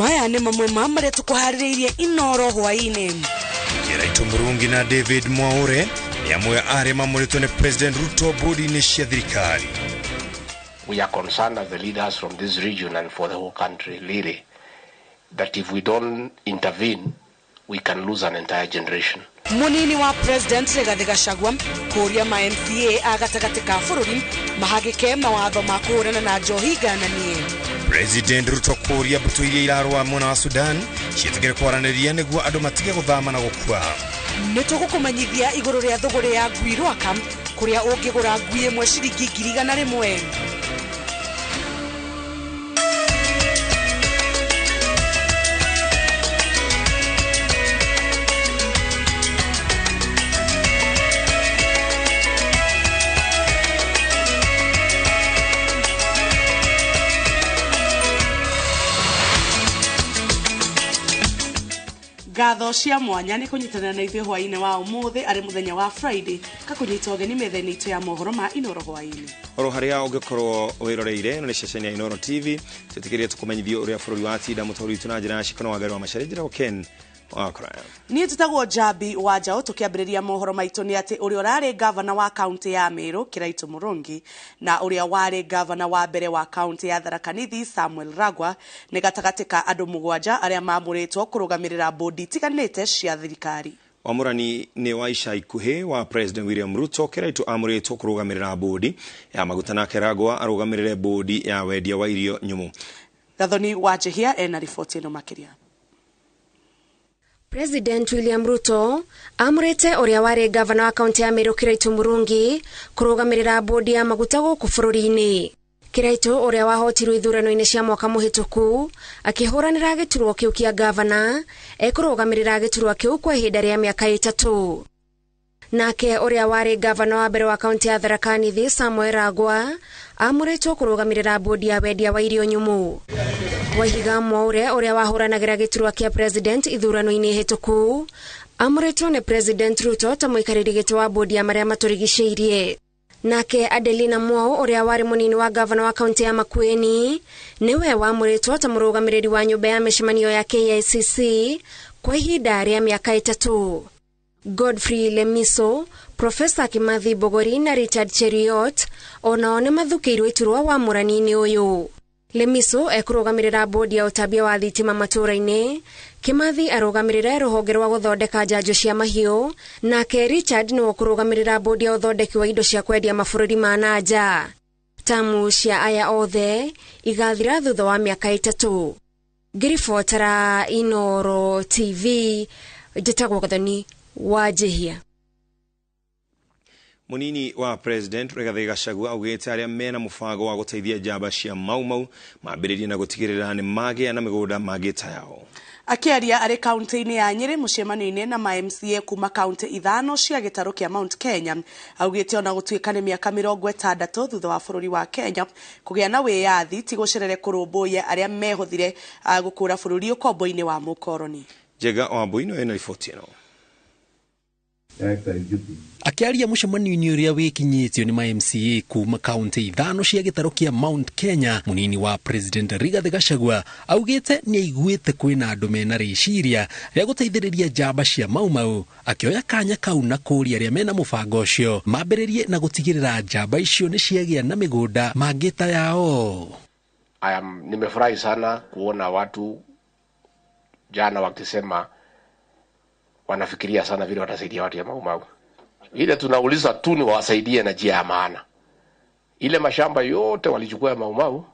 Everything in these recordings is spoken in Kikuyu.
Maya nĩ mamwe ma marĩa tũkũharĩrĩirie Inoro hwaĩ-inĩ. Kiraitu Murungi na David Mwaure nĩ amwe arĩa mamũrĩtwo nĩ President Ruto bodi-inĩ cia thirikari. We are concerned as the leaders from this region and for the whole country, really, that if we don't intervene, we can lose an entire generation. Munini wa President Rigathi Gachagua kũria ma MCA a gatagatĩ ka bũrũri mahagĩke mawatho ma kũhũrana na njohi ngananie. President Ruto kũria mbũtũ iria irarũa mwena wa Sudan ciĩtĩkĩre kwaranĩria nĩguo andũ matige gũthama na gũkua. Nĩ tũgũkũmenyithia igũrũ rĩa thũgũrĩ ya ngui Rwaka kũrĩa ũngĩgũra ngui ĩmwe ciringi 100,000. Ngatho cia mwanya nĩ kũnyitanĩra na ithuĩ hwaĩ-inĩ wa ũmũthĩ arĩ mũthenya wa Friday kakũnyita ũgeni metha-inĩ itũ ya mohoro ma Inoro hwaĩ-inĩ. Oro harĩa ũngĩkorwo wĩroreire ĩno nĩ ceceni ya Inoro TV twĩtĩkĩrie tũkũmenyithio ũrĩa bũrũri watinda mũtũrĩ witũ na njĩra ya cikono wa Ngari wa Macharia njĩra Ken wakora. Niĩ njĩtagwo Njambi wa Njaũ. Tũkĩambĩrĩria mohoro maitũ nĩ atĩ ũrĩa ũrarĩ gavana wa kaunti ya Meru Kiraitu Murungi na ũrĩa warĩ gavana wa mbere wa kaunti ya Tharaka Nithi Samuel Ragwa nĩ gatagatĩ ka andũ mũgwanja arĩa mamũrĩtwo kũrũgamĩrĩra bodi itiganĩte cia thirikari. Wamũrani nĩ wa ica ikuhĩ wa President William Ruto Kiraitu amũrĩtwo kũrũgamĩrĩra bodi ya maguta nake Ragwa arũgamĩrĩre bodi ya wendia wa irio nyũmũ. Gathoni wa Njehia ena riboti ĩno makĩria. President William Ruto amũrĩte ũrĩa warĩ gavana wa kaunti ya Meru Kiraitu Murungi kũrũgamĩrĩra bodi ya maguta gũkũ bũrũri-inĩ. Kiraitu ũrĩa wahotirwo ithurano-inĩ cia mwaka mũhĩtũku akĩhũranĩra gĩturwa kĩu kĩa gavana ekũrũgamĩrĩra gĩturwa kĩu kwa ihinda rĩa mĩaka 3. Nake ũrĩa warĩ gavana wa mbere wa kaunti ya Tharaka Nithi Samuel Ragwa amũrĩtwo kũrũgamĩrĩra bodi ya wendia wa irio nyũmũ. Waihiga Mwaure ũrĩa wahũranagĩra gĩturwa kĩa president ithurano-inĩ hĩtũku amũrĩtwo nĩ President Ruto ta mũikarĩri gĩtĩ wa bodi ya marĩa matũrigicĩirie. Nake Adelina Mwau ũrĩa warĩ mũnini wa gavana wa kaunti ya Makueni nĩwe wamũrĩtwo ta mũrũgamĩrĩri wa nyũmba ya mĩcemanio ya KICC kwa ihinda rĩa mĩaka 3. Godfrey Lemiso, Profesa Kimathi Bogori na Richard Cheriot onao nĩ mathukĩirwo iturwa wamũrani-inĩ ũyũ. Lemiso ekũrũgamĩrĩra bodi ya ũtambia wa thitima matũũra-inĩ, Kimathi arũgamĩrĩre rũhonge rwa gũthondeka njanjo cia mahiũ, nake Richard nĩwe ũkũrũgamĩrĩra bodi ya ũthondeki wa indo cia kwendia mabũrũri ma na nja. Tamu cia aya othe igathira thutha wa mĩaka 3. Ngĩribotera Inoro TV, njĩtagwo Gathoni wa Njehia. Munini wa President Rigathi Gachagua augĩte arĩa mena mũbango wa gũteithia njamba cia Mau Mau mambĩrĩrie na gũtigĩrĩra nĩ magĩa na mĩgũnda mangĩta yao. Akĩaria arĩ kaunti-inĩ ya Nyĩrĩ mũcemanio-inĩ na ma MCA kuma kaunti 5 cia gĩtarũ kĩa Mount Kenya augĩte ona gũtuĩka nĩ mĩaka 60 thutha wa bũrũri wa Kenya kũgĩa na wĩyathi ti gũcerere kũrũmbũiya arĩa mehothire gũkũra bũrũri ũkombo-inĩ wa mũkoroni. Njega wa Mbuino ena riboti ĩno. Akĩaria mũcemanio-inĩ ũrĩa wĩkinyĩtio nĩ ma MCA kuma kaunti 5 cia gĩtarũ kĩa Mount Kenya, mũnini wa President Rigathi Gachagua augĩte nĩ aiguĩte kwĩna andũ mena rĩciria rĩa gũteithĩrĩria njamba cia Mau Mau, akĩoya kanya kau na kũria arĩa mena mũbango ũcio mambĩrĩrie na gũtigĩrĩra njamba icio nĩ ciagĩa na mĩgũnda mangĩta yao. Nimefurahi sana kuona watu jana wakisema wanafikiria sana vile watasaidia watu ya Mau Mau. Ile tunauliza tu ni wawasaidie na njia ya maana. Ile mashamba yote walichukua ya Mau Mau,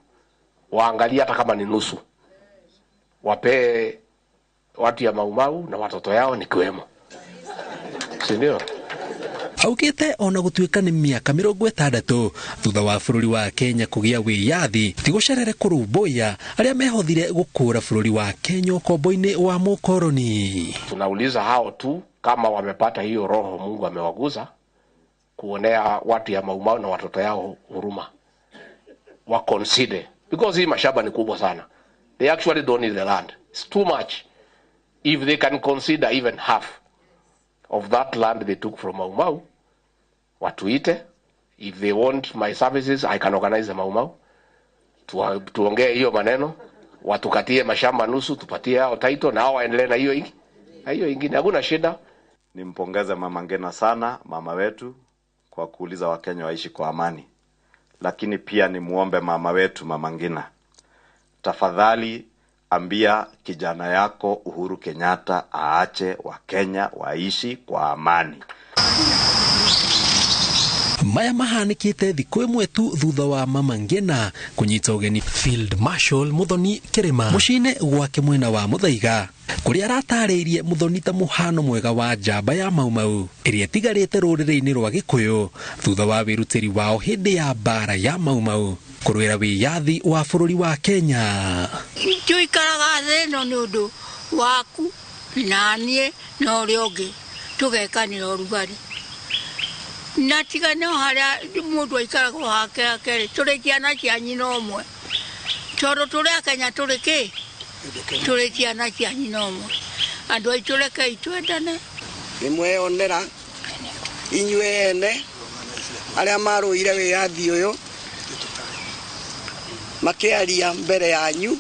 waangalie hata kama ni nusu. Wape watu ya Mau Mau na watoto yao nikiwemo. Si ndio? Augĩte ona gũtuĩka nĩ mĩaka 60 thutha wa bũrũri wa Kenya kũgĩa wĩyathi ti gũcerere kũrũmbũiya arĩa mehothire gũkũra bũrũri wa Kenya ũkombo-inĩ wa mũkoroni. Tunauliza hao tu kama wamepata hiyo roho Mungu amewaguza kuonea watu ya Mau Mau na watoto yao huruma. Wa consider because hii mashamba ni kubwa sana. They actually don't need the land. It's too much. If they can consider even half of that land they took from Mau Mau, watuite. If they want my services, I can organize the Mau Mau. Tuongee hiyo maneno. Watukatie mashamba nusu, tupatie hao title na hao waendelee na hiyo ingi. Hiyo ingine hakuna shida. Nimpongeze Mama Ngina sana, mama wetu, kwa kuuliza Wakenya waishi kwa amani. Lakini pia nimuombe mama wetu Mama Ngina, tafadhali ambia kijana yako Uhuru Kenyatta aache Wakenya waishi kwa amani. Maya mahanĩkĩte thikũ ĩmwe tu thutha wa Mama Ngina kũnyita ũgeni Field Marshal Muthoni Kĩrĩma mũciĩ-inĩ gwake mwena wa Muthaiga, kũrĩa aratarĩirie Muthoni ta mũhano mwega wa njamba ya Mau Mau ĩrĩa ĩtigarĩte rũrĩrĩ-inĩ rwa Gĩkũyũ thutha wa wĩrutĩri wao hĩndĩ ya mbara ya Mau Mau kũrũĩra wĩyathi wa bũrũri wa Kenya. Tuikaraga thĩ ĩno nĩ ũndũ waku na niĩ na ũrĩa ũngĩ, tũgekanĩra ũrugarĩ. Na tiga no harĩa mũndũ aikaraga o hake hake-rĩ, tũrĩ ciana cia nyina ũmwe, tondũ tũrĩ Akenya tũrĩ kĩ? Tũrĩ ciana cia nyina ũmwe. Andũ aitũ rekei twendane. Nĩ mweyonera inyuĩ ene arĩa marũire wĩyathi ũyũ makĩaria mbere yanyu,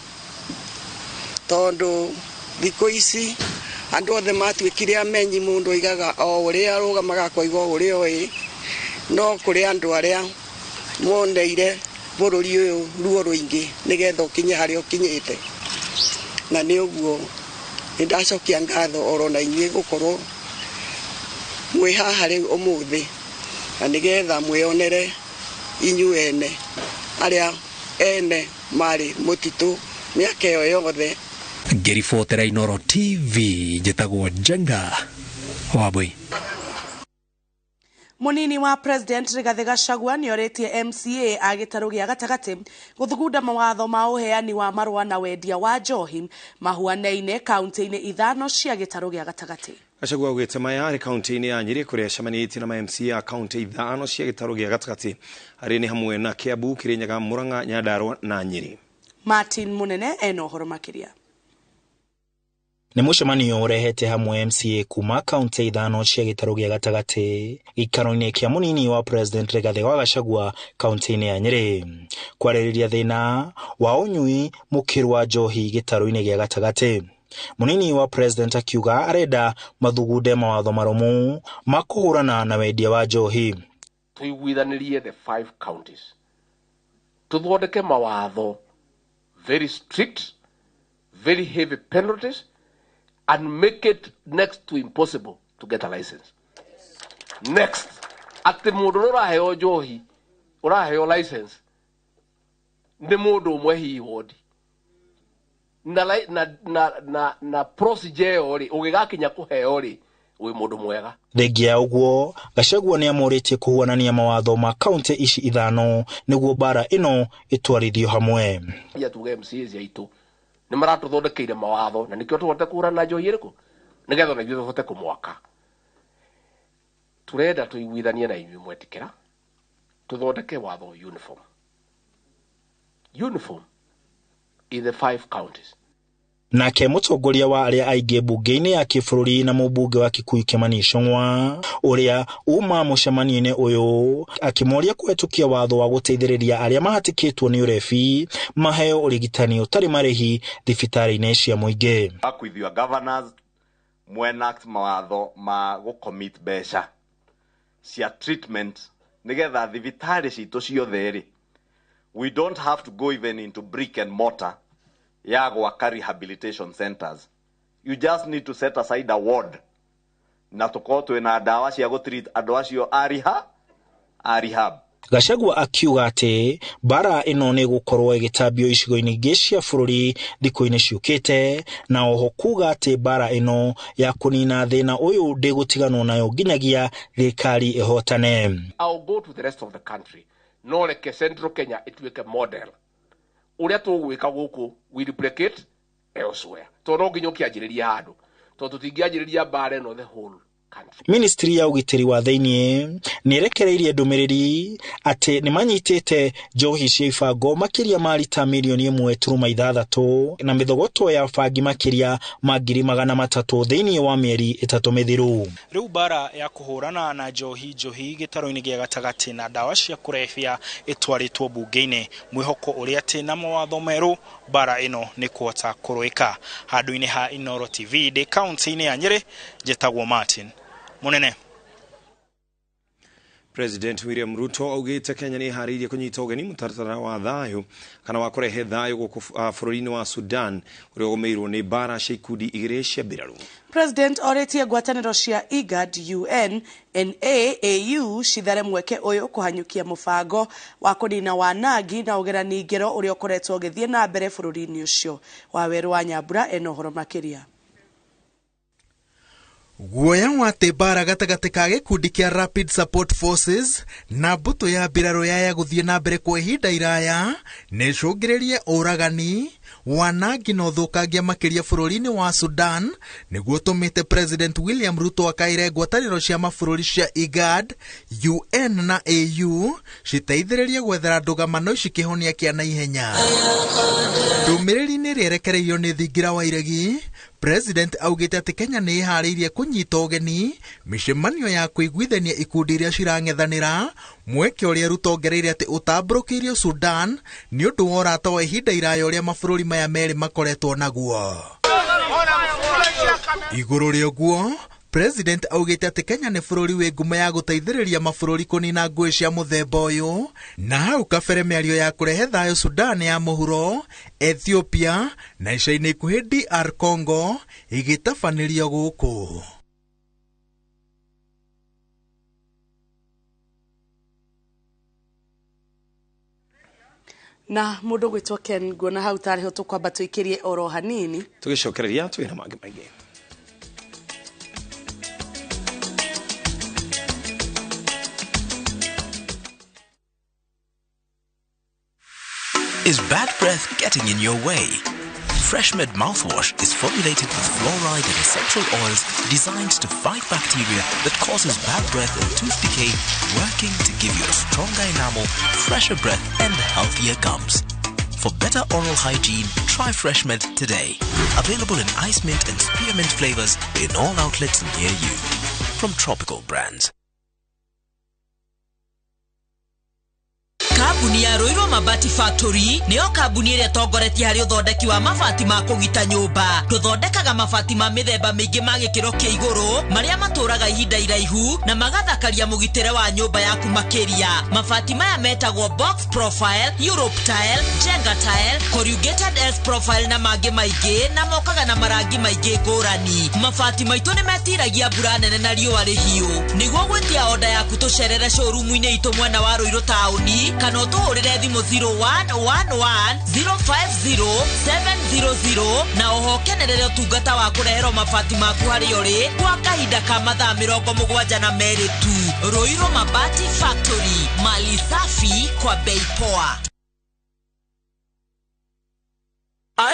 tondũ thikũ ici andũ othe matuĩkire amenyi, mũndũ oigaga o ũrĩa arũgamaga akoiga o ũrĩa oĩ, no kũrĩ andũ arĩa moneire bũrũri ũyũ ruo rũingĩ nĩgetha ũkinye harĩa ũkinyĩte. Na nĩ ũguo nĩ ndacokia ngatho oro na inyuĩ gũkorwo mwĩ haha rĩu ũmũthĩ, na nĩgetha mwĩonere inyuĩ ene arĩa ene marĩ mũtitũ mĩaka ĩyo yothe. Ngĩribotera Inooro TV, njĩtagwo Njenga Wambui. Munini wa President Rigathi Gachagua nĩorĩtie MCA a gĩtarũ gĩa gatagatĩ gũthugunda mawatho ma ũheani wa marũa na wendia wa njohi mahuanaine kaunti-inĩ ithano cia gĩtarũ gĩa gatagatĩ. Gachagua augĩte maya arĩ kaunti-inĩ ya Nyĩrĩ kũrĩa acemanĩtie na ma MCA a kaunti ithano cia gĩtarũ gĩa gatagatĩ arĩ nĩ hamwe na Kiambu, Kirinyaga, Murang'a, Nyandarua na Nyĩrĩ. Martin Munene ena ũhoro makĩria. Nĩ mũcemanio ũrehete hamwe MCA kuma kaunti ithano cia gĩtarũ gĩa gatagatĩ gĩikaro-inĩ kĩa mũnini wa President Rigathi wa Gachagua kaunti-inĩ ya Nyĩrĩ kwarĩrĩria thĩna wa ũnyui mũkĩru wa njohi gĩtarũ-inĩ gĩa gatagatĩ. Mũnini wa President akiuga arenda mathugunde mawatho marũmu ma kũhũrana na wendia wa njohi. Tũiguithanĩrie the 5 counties, tũthondeke mawatho very strict, very heavy penalties, and make it next to impossible to get a license. Next, atĩ mũndũ ũrĩa ũraheo njohi, ũraheo license, nĩ mũndũ ũmwe hihi wodi. Na procedure ĩyo rĩ, ũgĩgakinya kũheo rĩ, wĩ mũndũ mwega. Thengia ya ũguo, Gachagua nĩ amũrĩtie kũhuanania mawatho ma kaunti ici ithano nĩguo mbara ĩno ĩtwarithio hamwe. Ya tuge MCAs aitũ nĩ maratũthondekeire mawatho na nĩkĩo tũhote kũhũrana na njohi ĩrĩkũ nĩgetha ona ithuĩ tũhote kũmwaka. Tũrenda tũiguithanie na inyuĩ mwetĩkĩra tũthondeke watho uniform. Uniform in the 5 counties. Nake mũtongoria wa arĩa aingĩ mbunge-inĩ ya kĩbũrũri na mũmbunge wa Kikuyu Kimani Ichung'wa ũrĩa uma mũcemanio-inĩ ũyũ akĩmoria kũhetũkia watho wa gũteithĩrĩria arĩa mahatĩkĩtwo nĩ ũrebi maheo ũrigitani ũtarĩ marĩhi thibitarĩ-inĩ cia mũingĩ. Work with your governors mwenact mawatho ma gũcommit mbeca cia treatment nĩgetha thibitarĩ citũ ciothe rĩ, we don't have to go even into brick and mortar ya gwaka rehabilitation centers. You just need to set aside a ward na tukorwo twĩna ndawa cia gũtreat andũ acio a rehab. Gachagua akiuga atĩ mbara ĩno nĩ ĩgũkorwo ĩgĩtambio icigo-inĩ ingĩ cia bũrũri thikũ-inĩ ciũkĩte, na oho kuga atĩ mbara ĩno ya kũnina thĩna ũyũ ndĩgũtiganwo nayo nginyagia thirikari ĩhotane. I'll go to the rest of the country. No reke Central Kenya ĩtuĩke model. Ũrĩa tũgwĩka gũkũ we replicate elsewhere. Tondũ no nginya ũkĩanjĩrĩria handũ, tondũ tũtingĩanjĩrĩria mbara ĩno the whole Ministry ya ũgitĩri wa thĩinĩ nĩ ĩrekereirie ndũmĩrĩri atĩ nĩ manyitĩte njohi cia ibango makĩria ma rita mirioni 1.6 na mĩthogoto ya bangi makĩria ma 300,000 thĩinĩ wa mĩeri 3 mĩthiru. Rĩu mbara ya kũhũrana na njohi gĩtaro-inĩ gĩa gatagatĩ na ndawa cia kũrebia ĩtwarĩtwo mbunge-inĩ, mwĩhoko ũrĩa atĩ na mawatho merũ mbara ĩno nĩ kũhota kũrũĩka. Handũ-inĩ ha Inooro TV ndĩ kaunti-inĩ ya Nyĩrĩ, njĩtagwo Martin Munene. President William Ruto augĩte Kenya nĩ ĩharĩirie kũnyita ũgeni mũtaratara wa thayũ kana wa kũrehe thayũ gũkũ bũrũri-inĩ wa Sudan ũrĩa ũgũmĩirwo nĩ mbara cia ikundi igĩrĩ cia mbirarũ. President orĩtie ngwatanĩro cia IGAD, UN, NA, AU cithare mweke ũyũ kũhanyũkia mũbango wa kũnina wanangi na ũgerani ngero ũrĩa ũkoretwo ũgĩthiĩ na mbere bũrũri-inĩ ũcio. Wawerũ wa Nyambura ena ũhoro makĩria. Guoya wa atĩ mbara gatagatĩ ka gĩkundi kĩa Rapid Support Forces na mbũtũ ya mbirarũ ya gũthiĩ na mbere kwa ihinda iraya nĩ ĩcũngĩrĩrie ũragani, wanangi na ũthũkangia makĩria bũrũri-inĩ wa Sudan, nĩguo ũtũmĩte President William Ruto akaĩre ngwatanĩro cia mabũrũri cia IGAD, UN na AU citeithĩrĩrie gwethera ndũgamano ici kĩhonia kĩa naihenya. Ndũmĩrĩri-inĩ ĩrĩa ĩrekereirio nĩ thingira wa iregi, President augĩte atĩ Kenya nĩ ĩharĩirie kũnyita ũgeni mĩcemanio ya kũiguithania ikundi iria cirang'ethanĩra, mweke ũrĩa Ruto ongereire atĩ ũtambũrũkĩirio Sudan nĩ ũndũ wa ũrata wa ihinda iraya ũrĩa mabũrũri maya merĩ makoretwo naguo. Igũrũ rĩa ũguo, President augĩte atĩ Kenya nĩ bũrũri wĩ ngumo ya gũteithĩrĩria mabũrũri kũnina ngũĩ cia mũthemba ũyũ, na hau kabere mĩario ya kũrehe thayũ Sudan ya mũhuro, Ethiopia na ica-inĩ ikuhĩ DR Congo ĩgĩtabanĩrio gũkũ. Na mũndũ gwĩtwo Ken nguona hau tarĩ ho tũkwamba tũikĩrie oro hanini tũgĩcokereria twĩna mangĩ maingĩ. Is bad breath getting in your way? FreshMed mouthwash is formulated with fluoride and essential oils designed to fight bacteria that causes bad breath and tooth decay, working to give you a stronger enamel, fresher breath and healthier gums. For better oral hygiene, try FreshMed today. Available in ice mint and spearmint flavors in all outlets near you. From Tropical Brands. Kambuni ya Ruiru Mabati Factory nĩyo kambuni ĩrĩa ĩtongoretie harĩ ũthondeki wa mabati ma kũgita nyũmba. Tũthondekaga mabati ma mĩthemba mĩingĩ ma gĩkĩro kĩa igũrũ marĩa matũraga ihinda iraihu na magathakaria mũgitĩre wa nyũmba yaku makĩria. Mabati maya metagwo box profile, Europe tile, Jenga tile, corrugated S profile na mangĩ maingĩ, na mokaga na marangi maingĩ ngũrani. Mabati maitũ nĩ metiragia mbura nene na riũa rĩhiũ. Nĩguo gwĩtia oda yaku tũcerere showroom-inĩ itũ mwena wa Ruiru taũni kana ũtũhũrĩre thimũ 0111 050 700 na oho kenerere ũtungata wa kũreherwo mabati maku harĩa ũrĩ kwa kahinda ka mathaa 72 tu. Ruiru Mabati Factory, mali safi kwa bei poa.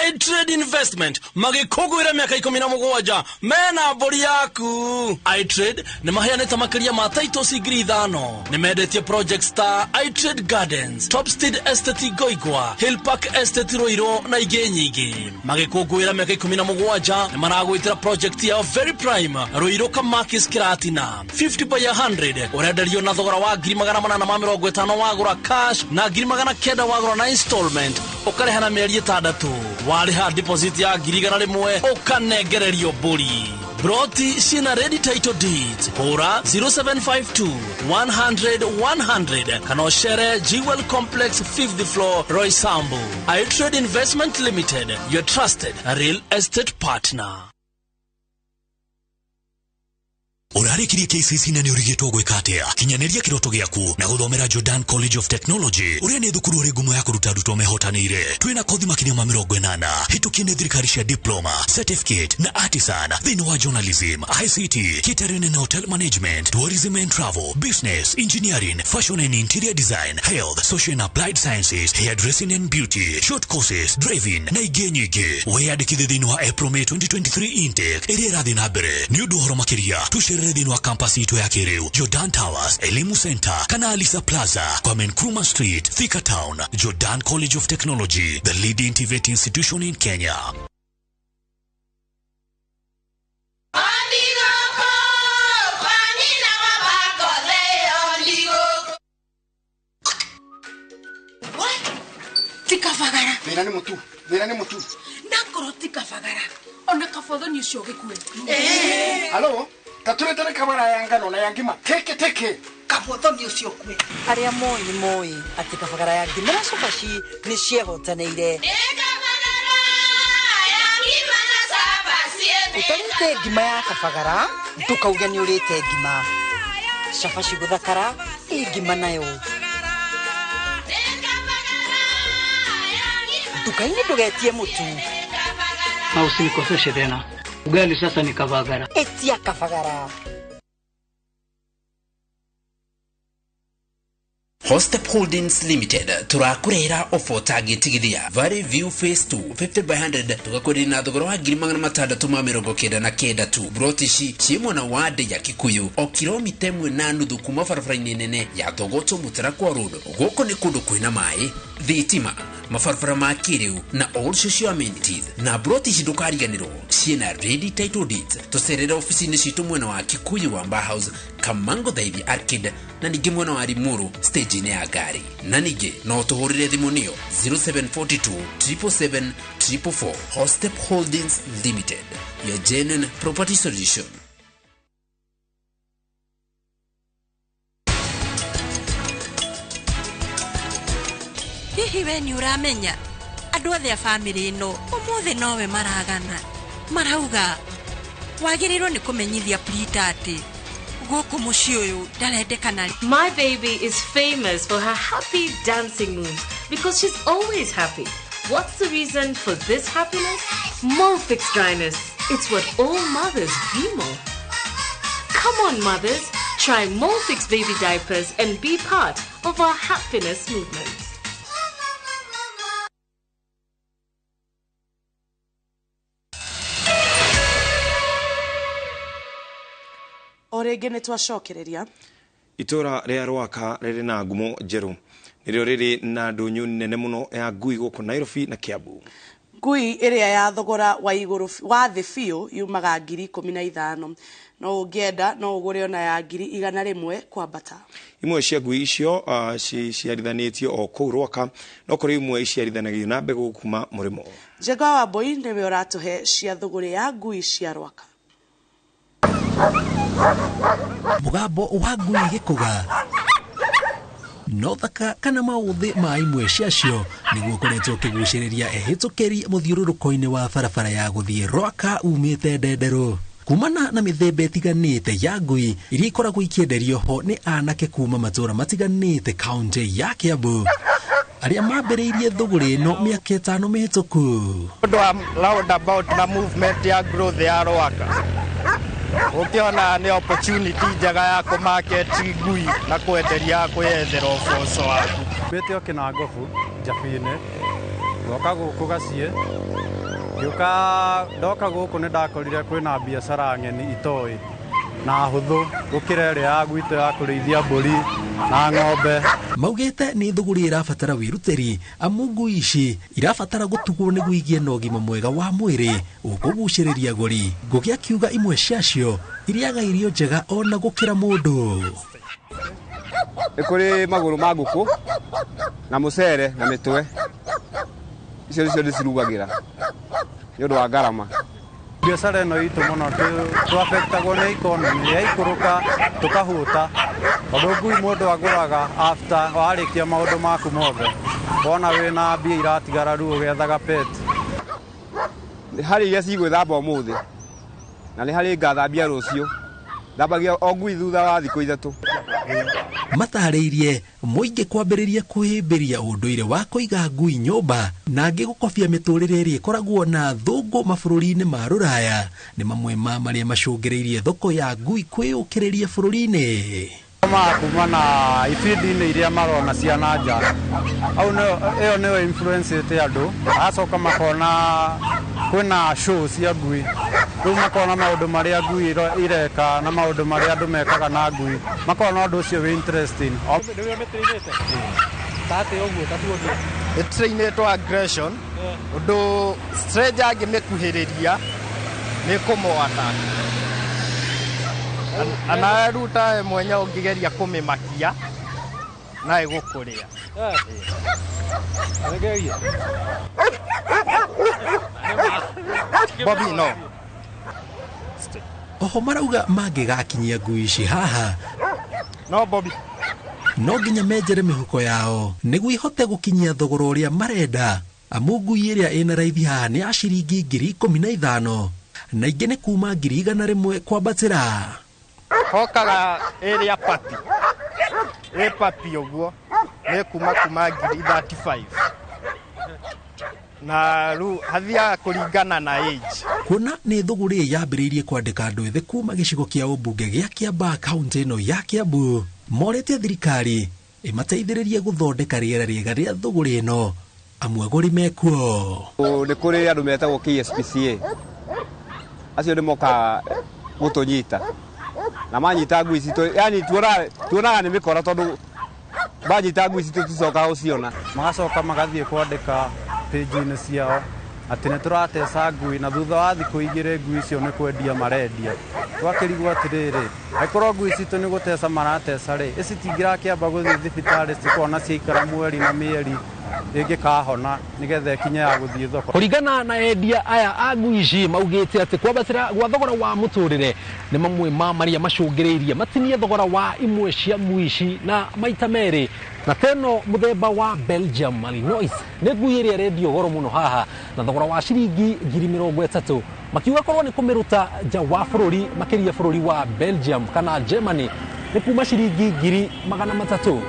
iTrade Investment magĩkũngũĩra mĩaka 17 mena mbũri yaku. iTrade nĩ maheanĩte makĩria ma titles 5,000. Nĩ mendetie projects ta iTrade Gardens, Topstead Estate Goigwa, Hill Park Estate Ruiru na ingĩ nyingĩ. Magĩkũngũĩra mĩaka 17 nĩ maragwĩtĩra project yao Very Prime Ruiru Kamakis Kiratina 50 by 100 ũrenderio na thogora wa 850 wagũra cash na 900 wagũra na installment ũkarĩha na mĩeri 6. Warĩha deposit ya 100,000 ũkanengererio mbũri. Broti ciĩna ready title deeds. Hũra 0752 100 100 kana ũcere Jewel Complex 5th floor Roysambu. iTrade Investment Limited, your trusted real estate partner. Ũrarĩkirie KCC na nĩ ũrigĩtwo gwĩka atĩa? Kinyanĩria kĩroto gĩaku na gũthomera Jordan College of Technology ũrĩa nĩ thukuru ũrĩ ngumo ya kũruta arutwo mehotanĩire. Twĩna kothi makĩria ma 80 hĩtũkie nĩ thirikari cia diploma, certificate na artisan thĩinĩ wa journalism, ICT, catering and hotel management, tourism and travel, business, engineering, fashion and interior design, health, social and applied sciences, hairdressing and beauty, short courses, driving na ingĩ nyingĩ. Wĩyandĩkithie thĩinĩ wa April May 2023 intake ĩrĩa ĩrathiĩ na mbere. Nĩ ũndũ ũhoro makĩria tũcere Tũcerere thĩinĩ wa campus itũ ya kĩrĩu, Jordan Towers, Elimu Center kana Alisa Plaza, Kwame Nkrumah Street, Thika Town. Jordan College of Technology, the leading TVET institution in Kenya. Tikabagara. Thĩna nĩ mũtu, thĩna nĩ mũtu. Nakorwo tikabagara ona kabothoni ũcio gĩkue. Halo, taturetere kabara ya ngano na ya ngima teke teke. Kabothoni ũcio kue. Arĩa moĩ nĩ moĩ atĩ kabagara ya ngima na cabaci nĩ ciehotanĩire. Ũtarĩte ngima ya kabagara ndũkauge nĩ ũrĩte ngima. Cabaci gũthakara ĩ ngima nayo. Nduka-inĩ ndũgetie mũtu. Na usinikoseshe tena. Ugali sasa ni kabagara. Etia kabagara. Hostep Holdings Limited turakurehera ofo tagĩtigithia Valley View Phase 2 50 by 100 tugakwenderia na thogora wa 699 tu. Broti ici ciĩ mwena wa ndĩ ya Kikuyu o kilomita 1.5 kuma barabara-inĩ nene ya Thogoto Mũtarakwa Road. Gũkũ nĩ kũndũ kwĩna maĩ, thitima, mabarabara ma kĩrĩu na all social amenities. Na broti ici ndũkariganĩrwo ciĩna ready title deeds. Tũcerere ofici-inĩ citũ mwena wa Kikuyu wa Mba House, Kamango Thaithi Arcade na ningĩ mwena wa Limuru stage-inĩ ya ngari. Na ningĩ no tũhũrĩre thimũ nĩyo 0742 777 444. Hostep Holdings Limited, your genuine property solution. Hihi we nĩ ũramenya andũ othe a bamĩrĩ ĩno ũmũthĩ nowe maragana marauga wagĩrĩirwo nĩ kũmenyithia Prita atĩ gũkũ mũciĩ ũyũ ndarendekana. My baby is famous for her happy dancing moves because she's always happy. What's the reason for this happiness? Molfix dryness. It's what all mothers dream of. Come on, mothers, try Molfix baby diapers and be part of our happiness movement. O rĩngĩ nĩ twacokereria. Itũra rĩa Rwaka rĩrĩ na ngumo njerũ. Nĩrĩo rĩrĩ na ndũnyũ nene mũno ya ngui gũkũ Nairobi na Kiambu. Ngui ĩrĩa ya thogora wa igũrũ wa thĩ biũ yumaga 15,000. No ũngĩenda no ũgũre ona ya 100,000 kwambata. Imwe cia ngui icio ciciarithanĩtio o kũu Rwaka, no kũrĩ imwe iciarithanagio na mbegũ kuma mũrĩmo. Njenga wa Mbui nĩwe ũratũhe cia thũgũrĩ ya ngui cia Rwaka. Mũgambo wa ngui gĩkũga no thaka kana maũthĩ ma imwe ciacio nĩguo ũkoretwo ũkĩgucĩrĩria ehĩtũkĩri mũthiũrũrũko-inĩ wa barabara ya gũthiĩ Rwaka umĩte Ndenderũ. Kumana na mĩthemba ĩtiganĩte ya ngui iria ikoragwo ikĩenderio ho nĩ anake kuma matũra matiganĩte kaũntĩ ya Kiambu arĩa mambĩrĩirie thũgũrĩ ĩno mĩaka 5 mĩhĩtũku. Ũndũ wa roundabout na movement ya growth ya Rwaka ũkĩona nĩ opportunity njega ya kũmarket ngui na kwenderia kwĩyethera ũboco waku. Mbĩte o Kĩnangobu Njabinĩ ngoka gũkũ Gaciĩ ngĩũka ndoka gũkũ nĩ ndakorire kwĩna biacara ng'eni itoĩ na hũthũ gũkĩra ĩrĩa ya gwitũ ya kũrĩithia mbũri na ng'ombe. Maugĩte nĩ thũgũrĩ ĩrabatara wĩrutĩri amu ngui ici irabatara gũtugwo nĩguo igĩe na ũgima mwega wa mwĩrĩ ũkũgucĩrĩria agũri. Ngũgĩ akiuga imwe ciacio irĩaga irio njega ona gũkĩra mũndũ. Nĩ kũrĩ magũrũ ma ngũkũ na mũcere na mĩtwe, icio nĩcio ndĩcirugagĩra nĩ ũndũ wa ngarama. Biacara ĩno itũ mũno tũafektagwo nĩ economy yaikũrũka tũkahũta tondũ ngui mũndũ agũraga after warĩkia maũndũ maku mothe wona wĩna mbia iratigara rĩu ũgethaga pet. Nĩ harĩ iria cigwĩthamba ũmũthĩ na nĩ harĩ ngathambia rũciũ, thambagia o ngui thutha wa thikũ 3. Matarĩirie mũingĩ kwambĩrĩria kwĩhĩmbĩria ũndũire wa kũiga ngui nyũmba na angĩ gũkobia mĩtũrĩre ĩrĩa ĩkoragwo na thũngũ mabũrũri-inĩ ma rũraya nĩ mamwe ma marĩa macũngĩrĩirie thoko ya ngui kwĩyũkĩrĩria bũrũri-inĩ. Kuma na ibindi-inĩ iria marona cia na nja au ĩyo nĩyo influence ĩte andũ aracoka makona Kwĩna show cia ngui, rĩu makona maũndũ marĩa ngui ireka na maũndũ marĩa andũ mekaga na ngui, makona ũndũ ũcio wĩ interesting. Ĩtrainĩtwo aggression, ũndũ stranger angĩmĩkuhĩrĩria nĩ kũmũ attack. Anawe rĩu tawe mwenya ũngĩgeria kũmĩmakia na ĩgũkũrĩa. Bobby, no. Oho marauga mangĩgakinyia ngui ici haha no Bobby, no nginya menjere mĩhuko yao nĩguo ihote gũkinyia thogora ũrĩa marenda, amu ngui ĩrĩa ĩna raithi haha nĩ ya ciringi 15,000 na ingĩ nĩ kuma 100,000 kwambatĩra. Hokaga ĩrĩa papi, ĩ papi ũguo nĩ kuma 35,000 na rĩu hathiaga kũringana na age. Kuona nĩ thũgũrĩ yambĩrĩirie kwandĩka andũ ethĩ kuma gĩcigo kĩa ũmbunge gĩa Kiambaa kaunti ĩno ya Kiambu, morĩtie thirikari ĩmateithĩrĩrie gũthondeka rĩera rĩega rĩa thũgũrĩ ĩno, amu agũri mekuo. Nĩ kũrĩ andũ metagwo KSPCA, acio nĩ mokaga gũtũnyita na manyita ngui citũ, yani tuonaga nĩ mĩkora tondũ manyita ngui citũ tũticokaga gũciona. Magacoka magathiĩ kwandĩka page-inĩ ciao atĩ nĩ tũrateca ngui, na thutha wa thikũ igĩrĩ ngui icio nĩ kwendia marendia. Twakĩrigwo atĩrĩrĩ, angĩkorwo ngui citũ nĩ gũteca marateca rĩ, ici citingĩrakĩamba gũthiĩ thibitarĩ cikona ciaikara mweri na mĩeri ĩngĩkahona nĩgetha ĩkinye ya gũthiĩ thoko. Kũringana na endia aya a ngui ici maugĩte atĩ kwambatĩra gwa thogora wa mũtũrĩre nĩ mamwe ma marĩa macũngĩrĩirie matinie thogora wa imwe cia ngui ici na maita merĩ, na teno mũthemba wa Belgium Malinois nĩ ngui ĩrĩa ĩrendio goro mũno haha na thogora wa ciringi 30,000, makiuga korwo nĩ kũmĩruta nja wa bũrũri makĩria bũrũri wa Belgium kana Germany nĩ kuma ciringi 300,000.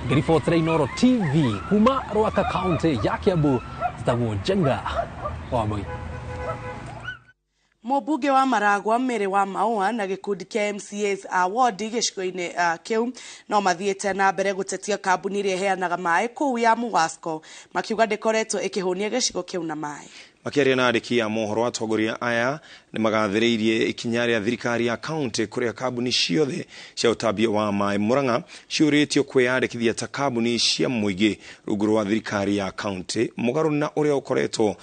Ngĩribotera Inooro TV kuma Ruaka kaunti ya Kiambu, njĩtagwo Njenga wa Moi. Mũmbunge wa Maragwa Mary wa Maua na gĩkundi kĩa MCAs a ward gĩcigo-inĩ kĩu no mathiĩte na mbere gũtetia kambuni ĩrĩa ĩheanaga maĩ kũu ya Muwasco, makiuga ndĩkoretwo ĩkĩhũnia gĩcigo kĩu na maĩ. Makĩaria na andĩki a mohoro, atongoria aya nĩ magathĩrĩirie ikinya rĩa thirikari ya kaunti kũrĩa kambuni ciothe cia ũtambia wa maĩ Murang'a ciũrĩtio kwĩyandĩkithia ta kambuni cia mũingĩ rungu rwa thirikari ya kaunti, mũgarũ na ũrĩa ũkoretwo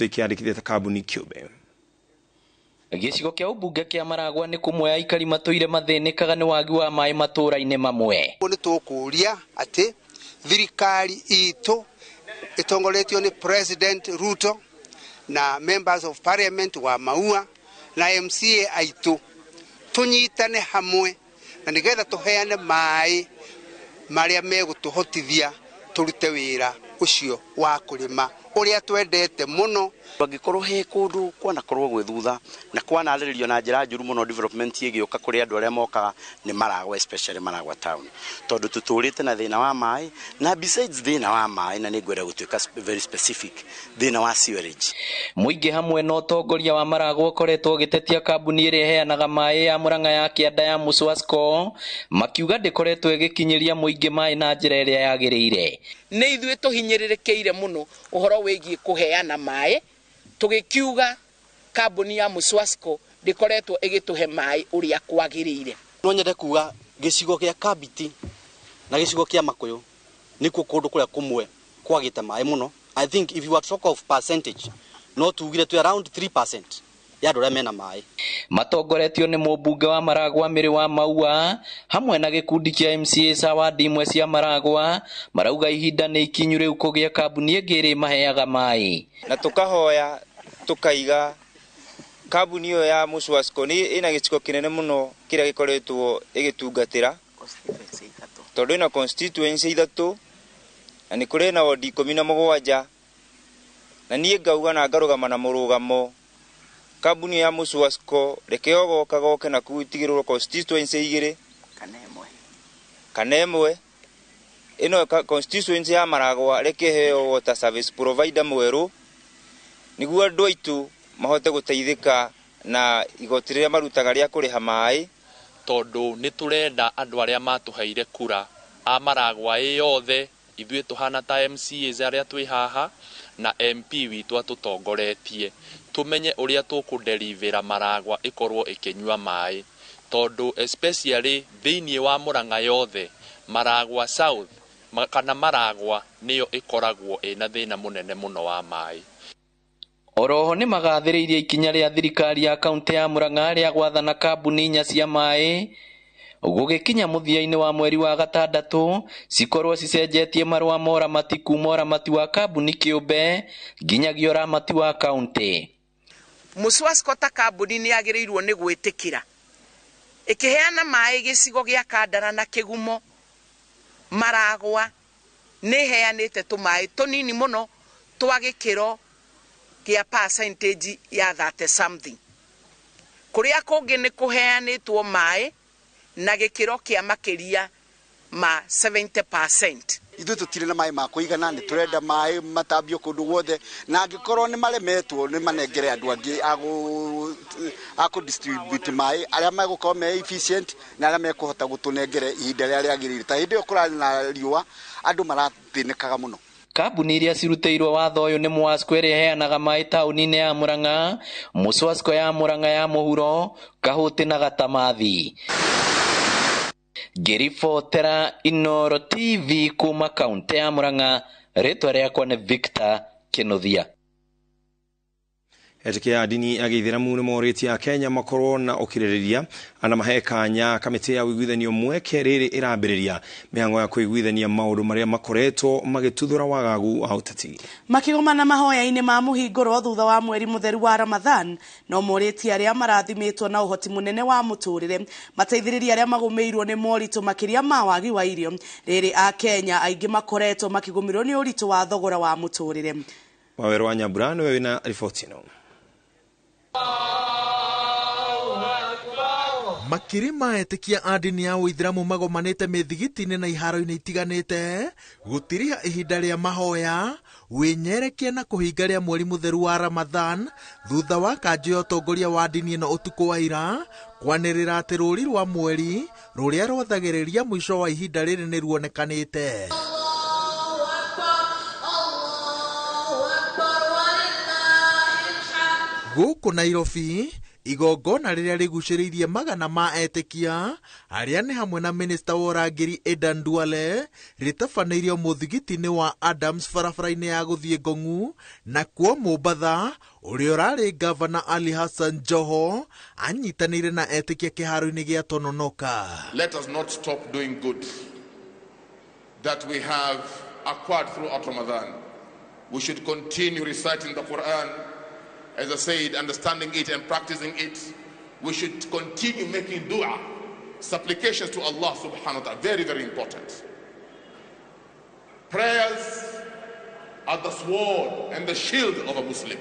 ikĩandĩkithia ta kambuni kĩũmbe. Gĩcigo kĩa ũmbunge kĩa Maragwa nĩ kũmwe aikari matũire mathĩnĩkaga nĩ wagi wa maĩ matũũra-inĩ mamwe. Nĩ tũkũria atĩ thirikari itũ ĩtongoretio nĩ President Ruto na members of parliament wa Maua na MCA aitũ tũnyitane hamwe na nĩgetha tũheane maĩ marĩa megũtũhotithia tũrute wĩra ũcio wa kũrĩma ũrĩa twendete mũno. Angĩkorwo he kũndũ kwanakorwo gwĩ thutha na kwanarĩrĩrio na njĩra njũru mũno development ĩgĩũka kũrĩ andũ arĩa mokaga nĩ Maragwa, especially Maragwa town, tondũ tũtũrĩte na thĩna wa maĩ, na besides thĩna wa maĩ, na nĩngwenda gũtuĩka very specific, thĩna wa sewerage. Mũingĩ hamwe na ũtongoria wa Maragwa ũkoretwo ũgĩtetia kambuni ĩrĩa ĩheanaga maĩ ya Murang'a ya kĩanda ya Muswasco, makiuga ndĩkoretwo ĩgĩkinyĩria mũingĩ maĩ na njĩra ĩrĩa yagĩrĩire. Nĩ ithuĩ tũhinyĩrĩrĩkĩire mũno ũhoro wĩgiĩ kũheana maĩ, tũgĩkiuga kambuni ya Muswasco ndĩkoretwo ĩgĩtũhe maĩ ũrĩa kwagĩrĩire. No nyende kuga gĩcigo gĩa Kabiti na gĩcigo kĩa Makuyu nĩkuo kũndũ kũrĩa kũmwe kwagĩte maĩ mũno. I think if you are talk of percentage, no tugire twĩ around 3% ya andũ arĩa mena maĩ. Matongoretio nĩ mũmbunge wa Maragwa Mary wa Maua hamwe na gĩkundi kĩa MCA a wadi imwe cia Maragwa marauga ihinda nĩ ikinyu rĩu kũgĩa kambuni ĩngĩ ĩrĩ maheaga maĩ. Na tũkahoya tũkaiga kambuni ĩyo ya Muswasco nĩ ĩna gĩcigo kĩnene mũno kĩrĩa gĩkoretwo ĩgĩtungatĩra, tondũ ĩna constituency ithatũ na nĩ kũrĩ na wodi 17, na niĩ ngauga na ngarũgama na mũrũgamo kambuni ya Muswasco reke ogoka goke na kuu itigĩrĩrwo constituency igĩrĩ kana ĩmwe ĩno constituency ya Maragwa reke heo water service provider mwerũ nĩguo andũ aitũ mahote gũteithĩka na igoti rĩrĩa marutaga rĩa kũrĩha maĩ. Tondũ nĩ tũrenda andũ arĩa matũheire kura a Maragwa ĩ yothe, ithuĩ tũhana ta MCAs arĩa twĩ haha Na MP witũ atũtongoretie tũmenye ũrĩa tũkũderivĩra Maragwa ĩkorwo ĩkĩnyua maĩ, tondũ especially thĩinĩ wa Murang'a yothe, Maragwa South kana Maragwa nĩyo ĩkoragwo ĩna thĩna mũnene mũno wa maĩ. Oroho nĩ magathĩrĩirie ikinya rĩa thirikari ya kaunti ya Murang'a rĩa gwathana kambuni inya cia maĩ gũgĩkinya mũthia-inĩ wa mweri wa gatandatũ cikorwo cicenjetie marũa ma ũramati kuma ũramati wa kambuni kĩũmbe nginyagia ũramati wa kaunti. Muswasco ta kambuni nĩ yagĩrĩirwo nĩ gwĩtĩkĩra ĩkĩheana maĩ gĩcigo gĩa Kandara na Kĩgumo. Maragwa nĩ ĩheanĩte tũmaĩ tũnini mũno twa gĩkĩro kĩa percentage ya 30 something. Kũrĩa kũngĩ nĩ kũheanĩtwo maĩ na gĩkĩro kĩa makĩria ma 70%. Ithuĩ tũtirĩ na maĩ ma kũigana, nĩ tũrenda maĩ matambio kũndũ guothe, na angĩkorwo nĩ maremetwo nĩ manengere andũ angĩ a kũ distribute maĩ arĩa megũkorwo me efficient na arĩa mekũhota gũtũnengere ihinda rĩrĩa rĩagĩrĩire. Ta hĩndĩ ĩyo kũrarĩ na riũa, andũ marathĩnĩkaga mũno. Kambuni iria cirutĩirwo watho ũyũ nĩ Mwasco ĩrĩa ĩheanaga maĩ taũni-inĩ ya Murang'a, Muswasco ya Murang'a ya mũhuro, Kahũti na Gatamathi. Ngĩribotera Inooro TV kuma kaunti ya Murang'a, rĩtwa rĩakwa nĩ Victor Kĩnuthia. Etĩkia a ndini ya gĩithĩramu nĩ morĩtie Akenya makorwo na ũkirĩrĩria ana mahe kanya kamĩtĩ ya ũiguithanio mweke rĩrĩ ĩrambĩrĩria mĩhang'o ya kũiguithania maũndũ marĩa makoretwo magĩtuthũra wagagu wa ũteti. Makĩgomana mahoya-inĩ ma mũhingũro thutha wa mweri mũtheru wa Ramadhan, no morĩtie arĩa marathimĩtwo na ũhoti mũnene wa mũtũrĩre mateithĩrĩrie arĩa magũmĩirwo nĩ moritũ makĩria ma wagi wa irio. Rĩrĩ Akenya aingĩ makoretwo makĩgũmĩrwo nĩ ũritũ wa thogora wa mũtũrĩre. Wawerũ wa Nyambura nĩwe wĩna riboti ĩno. Makiri ma etĩkia a ndini ya ũithĩramu magomanĩte mĩthigiti-inĩ na iharo-inĩ itiganĩte gũtiriha ihinda rĩa mahoya wĩnyerekia na kũhinga rĩa mweri mũtheru wa Ramadhan thutha wa kanjũ ya ũtongoria wa ndini ĩno ũtukũ wa ira kwanĩrĩra atĩ rũri rwa mweri rũrĩa rwathagĩrĩria mũico wa ihinda rĩrĩ nĩ ruonekanĩte. Gũkũ Nairobi igongona rĩrĩa rĩgucĩrĩirie magana ma etĩkia arĩa nĩ hamwe na minista wa ũrangĩri Aden Duale rĩtabanĩirio mũthigiti-inĩ wa Adams barabara-inĩ ya gũthiĩ Ngong'u, na kuo Mombatha ũrĩa ũrarĩ gavana Ali Hassan Joho anyitanĩire na etĩkia kĩharo-inĩ gĩa Tononoka. Let us not stop doing good that we have acquired throughout Ramadan. We should continue reciting the Quran, as I said, understanding it and practicing it. We should continue making dua, supplications to Allah subhanahu wa ta'ala. Very, very important. Prayers are the sword and the shield of a Muslim.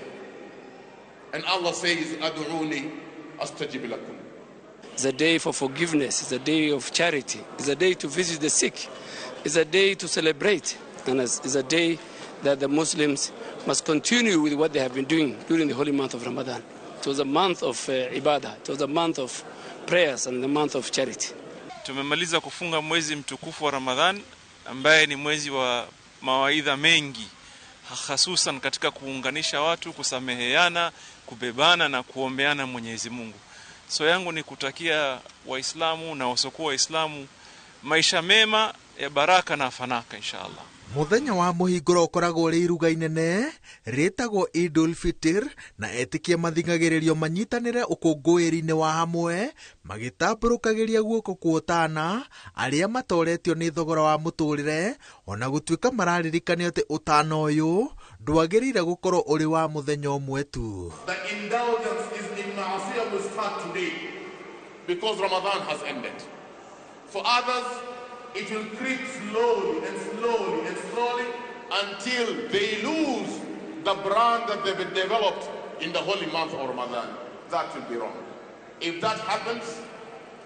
And Allah says, Ad'uni astajib lakum. It's a day for forgiveness. It's a day of charity. It's a day to visit the sick. It's a day to celebrate. And it's a day that the Muslims must continue with what they have been doing during the holy month of Ramadan. It was a month of ibadah, it was a month of prayers and a month of charity. Tumemaliza kufunga mwezi mtukufu wa Ramadhan ambaye ni mwezi wa mawaidha mengi, hususan katika kuunganisha watu, kusameheana, kubebana na kuombeana Mwenyezi Mungu. So yangu ni kutakia Waislamu na wasiokuwa Waislamu maisha mema ya baraka na fanaka inshallah. Muthenya wa mũhingũro ũkoragwo ũrĩ iruga inene rĩtagwo Idul Fitr na etĩkia mathing'agĩrĩrio manyitanĩre ũkũngũĩri-inĩ wa hamwe magĩtambũrũkagĩria guoko kwa ũtana arĩa matoretio nĩ thogora wa mũtũrĩre, ona gũtuĩka mararirikanio atĩ ũtana ũyũ ndwagĩrĩire gũkorwo ũrĩ wa mũthenya ũmwe tu. The indulgence is in ma'asiyah will start today because Ramadan has ended. For others, it will creep slowly and slowly and slowly until they lose the brand that they've developed in the holy month of Ramadan. That will be wrong. If that happens,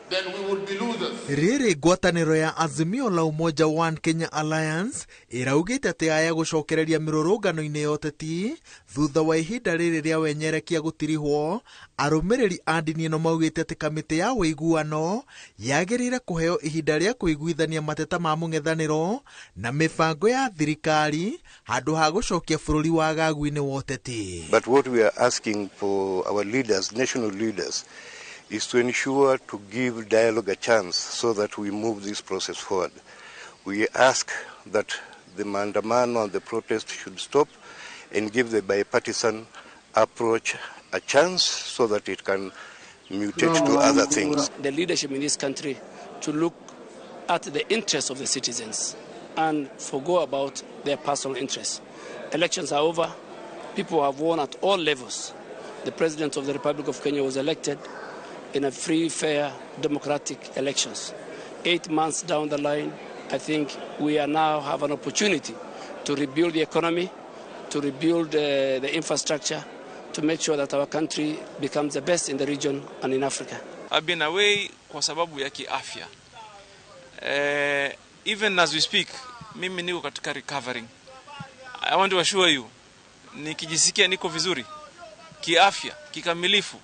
then we would be losers. Rĩrĩ ngwatanĩro ya Azimio la Umoja One Kenya Alliance ĩraugĩte atĩ aya gũcokereria mĩrũrũngano-inĩ ya ũteti thutha wa ihinda rĩrĩ rĩa wenyerekia gũtirihwo. Arũmĩrĩri a ndini ĩno maugĩte atĩ kamĩtĩ ya ũiguano yagĩrĩire kũheo ihinda rĩa kũiguithania mateta ma mũng'ethanĩro na mĩbango ya thirikari handũ ha gũcokia bũrũri wagagu-inĩ wa ũteti. But what we are asking for our leaders, national leaders, is to ensure to give dialogue a chance so that we move this process forward. We ask that the maandamano and the protest should stop and give the bipartisan approach a chance so that it can mutate to other things. The leadership in this country to look at the interests of the citizens and forgo about their personal interests. Elections are over. People have won at all levels. The President of the Republic of Kenya was elected in a free, fair, democratic elections. 8 months down the line, I think we are now have an opportunity to rebuild the economy, to rebuild the infrastructure, to make sure that our country becomes the best in the region and in Africa. I've been away kwa sababu ya kiafya. Even as we speak, mimi niko katika recovering. I want to assure you, nikijisikia niko vizuri, kiafya, kikamilifu,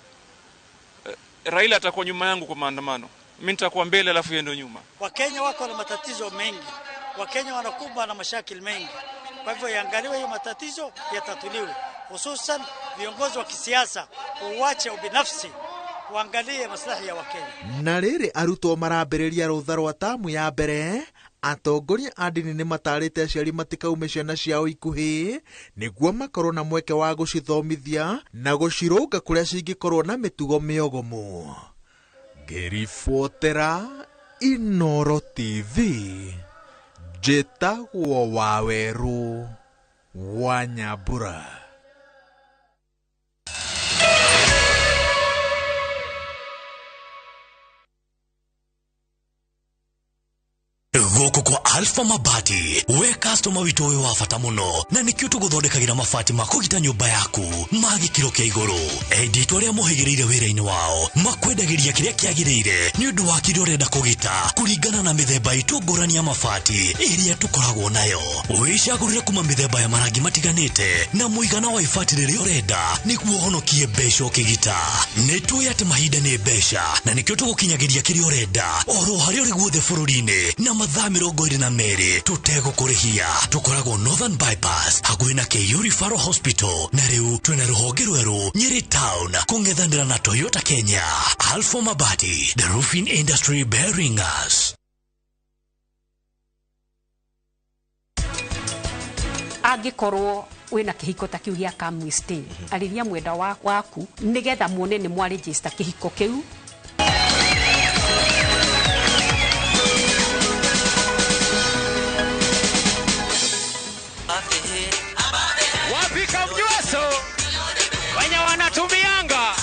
Raila atakuwa nyuma yangu kwa maandamano. Mimi nitakuwa mbele alafu yeye ndio nyuma. Wakenya wako na matatizo mengi. Wakenya wanakumbwa na mashakil mengi. Kwa hivyo yaangaliwe hiyo matatizo yatatuliwe. Hususan viongozi wa kisiasa uache ubinafsi, waangalie maslahi ya Wakenya. Na rĩrĩ arutwo marambĩrĩria rũtha rwa tamu ya mbere, atongoria a ndini nĩ matarĩte aciari matikaume ciana ciao ikuhĩ nĩguo makorwo na mweke wa gũcithomithia na gũcirũnga kũrĩa cingĩkorwo na mĩtugo mĩogomu. Ngĩribotera Inoro TV, njĩtagwo Wawerũ wa Nyambura. Gũkũ kwa Alpha Mabati, we customer witũ wĩ wa bata mũno, na nĩkĩo tũgũthondekagĩra mabati ma kũgita nyũmba yaku ma gĩkĩro kĩa igũrũ. Endia itũ arĩa mohĩgĩrĩire wĩra-inĩ wao makwendagĩria kĩrĩa kĩagĩrĩire nĩ ũndũ wa kĩrĩa ũrenda kũgita kũringana na mĩthemba itũ ngũrani ya mabati ĩrĩa tũkoragwo nayo. Wĩcagũrĩre kuma mĩthemba ya marangi matiganĩte na mũigana wa ibati rĩrĩa ũrenda nĩguo ũhonokie mbeca ũkĩgita. Nĩ tũĩ atĩ mahinda nĩ mbeca na nĩkĩo tũgũkinyagĩria kĩrĩa ũrenda oro harĩa ũrĩ guothe bũrũri-inĩ na mathaa 22 tũtegũkũrĩhia. Tũkoragwo Northern Bypass hakuhĩ na KU Referral Hospital, na rĩu twĩna rũhonge rwerũ Nyeri Town kũng'ethanĩra na Toyota Kenya. Alpha Mabati, the roofing industry bearing us. Angĩkorwo wĩna kĩhiko ta kĩu gĩa come we stay, arĩria mwenda waku nĩgetha muone nĩ mwaregister kĩhiko kĩu. Wapika mjwaso wenye wanatumianga.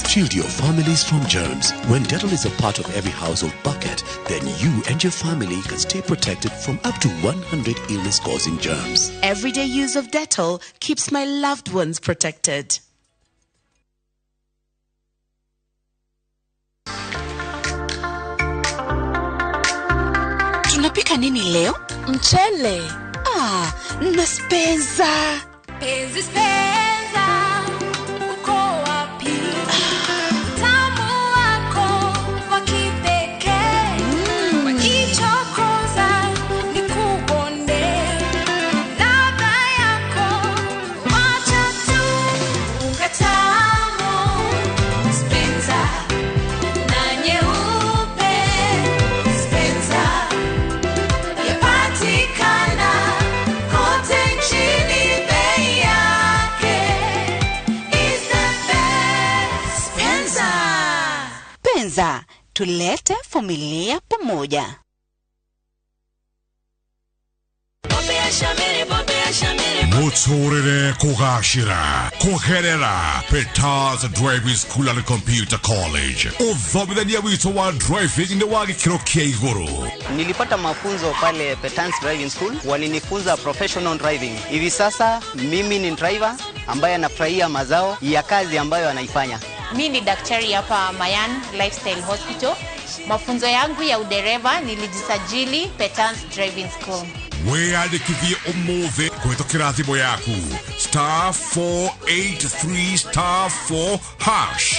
Shield your families from germs. When Dettol is a part of every household bucket, then you and your family can stay protected from up to 100 illness-causing germs. Everyday use of Dettol keeps my loved ones protected. Tunapika nini leo? Mchele. Ah, na spenza. Penzi spenza, uko wapi? Utamu wako wa kipekee. Wakichokoza nikubonde. Ladha yako wacha tu ukatamu. Spenza na nyeupe. Spenza yapatikana kote nchini, bei yake is the best. Spenza. Penza, tulete familia pamoja. Bobea Shamiri, bobea. Muturire kugashira kugerera Peters Driving School and Computer College. Uthomithania witũ wa driving nĩ wa gĩkĩro kĩa igũrũ. Nilipata mafunzo pale Petans Driving School, walinifunza professional driving. Hivi sasa mimi ni driver ambaye anafurahia mazao ya kazi ambayo anaifanya. Mi ni daktari hapa Mayan Lifestyle Hospital. Mafunzo yangu ya udereva nilijisajili Petans Driving School. Wĩyandĩkithie ũmũthĩ kũhĩtũkĩra thimũ yaku *483*4#.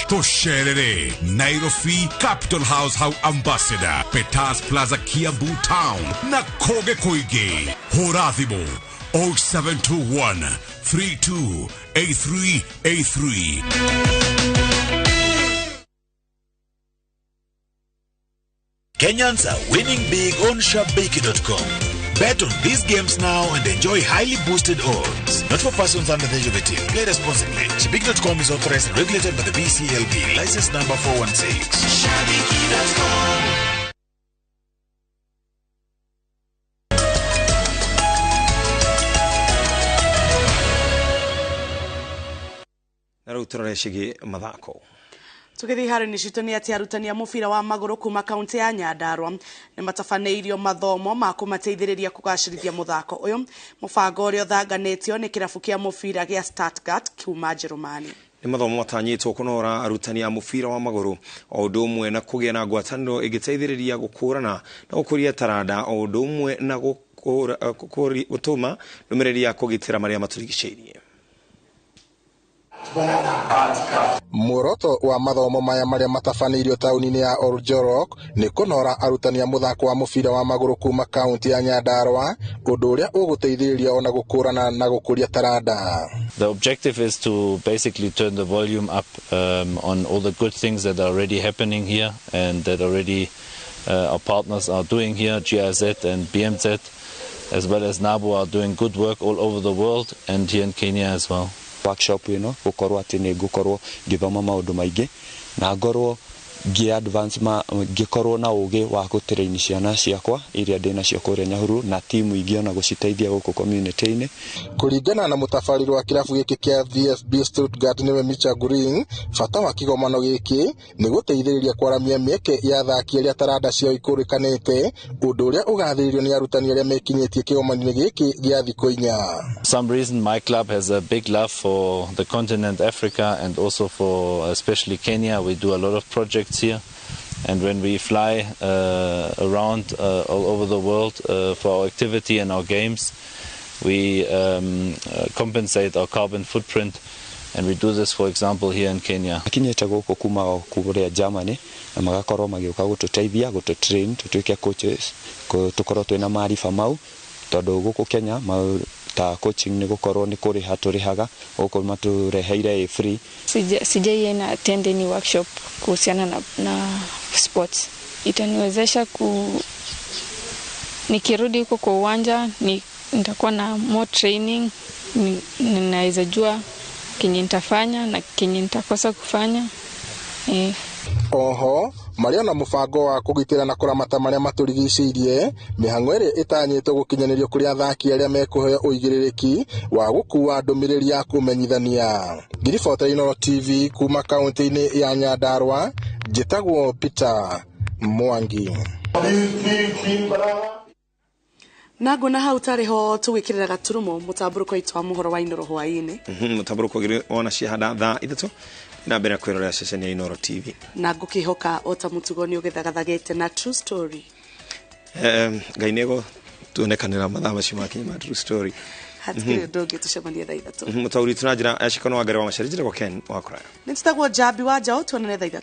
Tũcerere Nairobi Capital House hau Ambassador, Peters Plaza, Kiambu Town na kũngĩ kũingĩ. Hũra thimũ 0721 328383. Kenyans are winning big on Shabiki.com. Bet on these games now and enjoy highly boosted odds. Not for persons under the age of 18. Play responsibly. Shabiki.com is authorized and regulated by the BCLB. License number 416. Shabiki.com. Na rĩu tũrore ciĩgiĩ mathako. Tũgĩthiĩ haro-inĩ citũ nĩ atĩ arutani a mũbira wa magũrũ kuma kaunti ya Nyandarua nĩ matabanĩirio mathomo ma kũmateithĩrĩria kũgacĩrithia mũthako ũyũ. Mũbango ũrĩa ũthanganĩtio nĩ kĩrabu kĩa mũbira gĩa Stuttgart kuma Njerumani. Nĩ mathomo matanyĩtwo kũnora arutani a mũbira wa magũrũ o ũndũ ũmwe na kũgĩa na ngwatanĩro ĩngĩteithĩrĩria gũkũrana na gũkũria taranda o ũndũ ũmwe na gũtũma ndũmĩrĩri ya kũgitĩra marĩa matũrigicĩirie. Muoroto wa mathomo maya marĩa matabanĩirio taũni-inĩ ya Oljorok nĩ kũnora arutani a mũthako wa mũbira wa magũrũ kuma kaunti ya Nyandarua, ũndũ ũrĩa ũgũteithĩrĩria ona gũkũrana na gũkũria taranda. The objective is to basically turn the volume up on all the good things that are already happening here and that already our partners are doing here, GIZ and BMZ, as well as NABO are doing good work all over the world and here in Kenya as well. Workshop ino gukorwo ati ni ngukorwo ngithoma maundu maingi na ngorwo ngi advance ma ngikorwo na ugi wa gũtrain ciana ciakwa iria ndĩ nacio kũrĩa Nyahururu na timu ingĩ ona gũciteithia gũkũ community-inĩ. Kũringana na mũtabarĩri wa kĩrabu gĩkĩ kĩa VfB Stuttgart nĩwe Micha Green, bata wa kĩgomano gĩkĩ nĩ gũteithĩrĩria kwaramia mĩeke ya athaki arĩa taranda ciao ikũrĩkanĩte, ũndũ ũrĩa ũgathĩrĩirio nĩ arutani arĩa mekinyĩtie kĩgomano-inĩ gĩkĩ gĩa thikũ inya. For some reason my club has a big love for the continent Africa and also for especially Kenya. We do a lot of projects here, and when we fly around all over the world for our activity and our games, we compensate our carbon footprint, and we do this, for example, here in Kenya. Akinyĩte gũkũ kuma kũrĩa Germany na magakorwo magĩũka gũtũteithia gũtũtrain tũtuĩke coaches, tũkorwo twĩna maarifa mau, tondũ gũkũ Kenya ta coaching nĩ gũkorwo nĩ kũrĩha tũrĩhaga, gũkũ matũreheire free. Sijai attend any workshop kuhusiana na sports. Itaniwezesha nikirudi huko kwa uwanja nitakuwa na more training, ninaweza jua kenye nitafanya na kenye nitakosa kufanya. Oho marĩa na mũbango wa kũgitĩra na kũramata marĩa matũrigicĩirie, mĩhang'o ĩrĩa ĩtanyĩtwo gũkinyanĩrio kũrĩ athaki arĩa mekũheo ũigĩrĩrĩki wa gũkua ndũmĩrĩri ya kũmenyithania. Ngiribota Inooro TV kuma kaunti-inĩ ya Nyandarua, njĩtagwo Peter Mwangi. Na ngona hau tarĩ ho tũgwĩkĩrĩra gaturumo mũtambũrũko witũ wa mũhoro wa Inooro hwaĩ-inĩ. Mũtambũrũko ũgĩrĩ wona ciahanda thaa 3 na mbere kwĩrorera ceceni ya Inooro TV. Na ngũkĩhoka o ta mũtugo nĩ ũgĩthagathagĩte na True Story. Ngai nĩego tuonekanĩra mathaa macio makinya ma True Story. Hatikĩrĩ ũndũ ũngĩ, tũcemanie thaa 3. Mũtaũri witũ na njĩra ya Cikono wa Ngarĩ wa Macharia, njĩtagwo Ken wa Kũraya. Nĩ njĩtagwo Njambi wa Njaũ, tuonane thaa 3.